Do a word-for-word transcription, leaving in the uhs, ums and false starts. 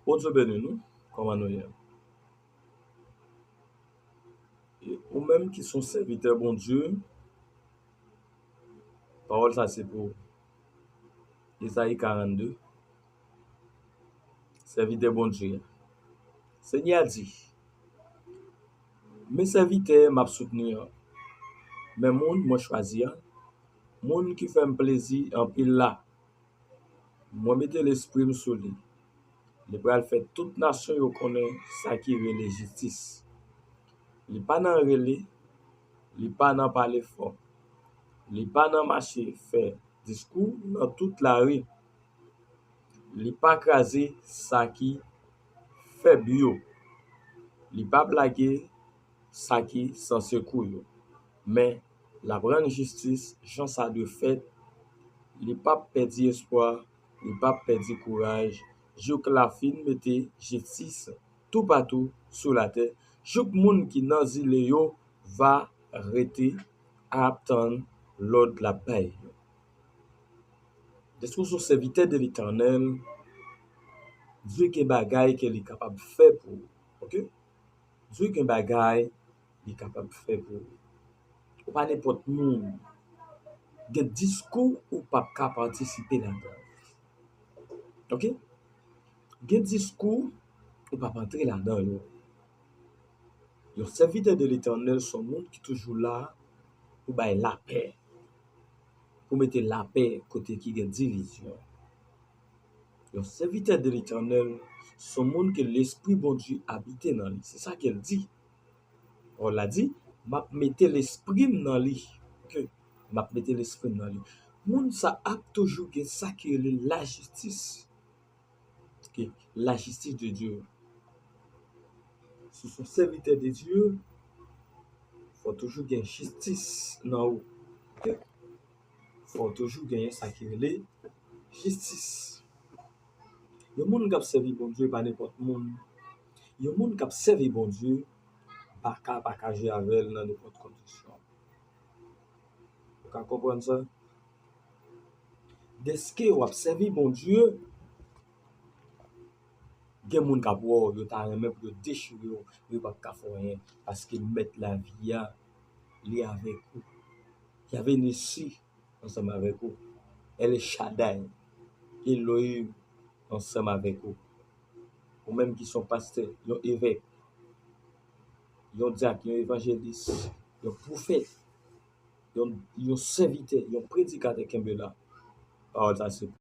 Bondye beni nou. Kòman nou ye? E ou menm ki se yon sèvitè Bondye, pawòl sa se pou ou. Ezayi karannde, sèvitè Bondye a. Senyè a di, men sèvitè m ap soutni an, men moun mwen chwazi an, moun ki fè m plezi anpil la, mwen mete Lespri m sou li. Li pral fè tout nasyon yo konnen sa ki rele jistis. Li pa nan rele, li pa nan pale fò, li pa nan mache fè diskou nan tout lari. Li pa kraze sa ki fèb yo. Li pa blage sa ki san sekou yo. Men, l ap rann jistis jan sa dwe fèt. Li p ap pèdi espwa, li p ap pèdi kouraj, jouk l ap fin mete jistis toupatou sou latè, jouk moun ki nan zile yo va rete ap tann lòd l ap bay yo. Dèske w se yon sèvitè de Letènèl, Dye gen bagay ke li kapab fè pou ou. Oke? Dye gen bagay li kapab fè pou ou. Ou pa nenpòt moun. Gen diskou ou p ap ka patisipe ladan l. Oke? Gen diskou ou p ap antre ladan yo. Yon sèvitè de Letènèl se yon moun ki toujou la pou bay lapè, pou mete lapè kote ki gen divizyon. Yon sèvitè de Letènèl se yon moun ke Lespri Bondye abite nan li. Se sa ke l di. Pawòl la di, m ap mete Lespri m nan li. Oke? M ap mete Lespri m nan li. Moun sa ap toujou gen sa ki rele lajistis. Oke? Lajistis de Dye. Si w se yon sèvitè de Dye, fò toujou gen jistis nan ou. Oke? Fò toujou genyen sa ki rele jistis. Yon moun k ap sèvi Bondye pa nenpòt moun. Yon moun k ap sèvi Bondye, baka pa ka jwe avè l nan nenpòt kondisyon. Ou ka konprann sa? Dèske w ap sèvi Bondye, gen moun k ap wè w, yo ta renmen pou yo dechire w, men yo p ap ka fè w anyen, paske Mèt lavi a, li avèk ou. Yave Nisi ansanm avèk ou. El Shaddai, Elohim ansanm avèk ou. Ou menm ki se yon pastè, yon evèk, yon dyak, yon evanjelis, yon pwofèt, yon, yon sèvitè, yon predikatè, kenbe la. Pawòl sa se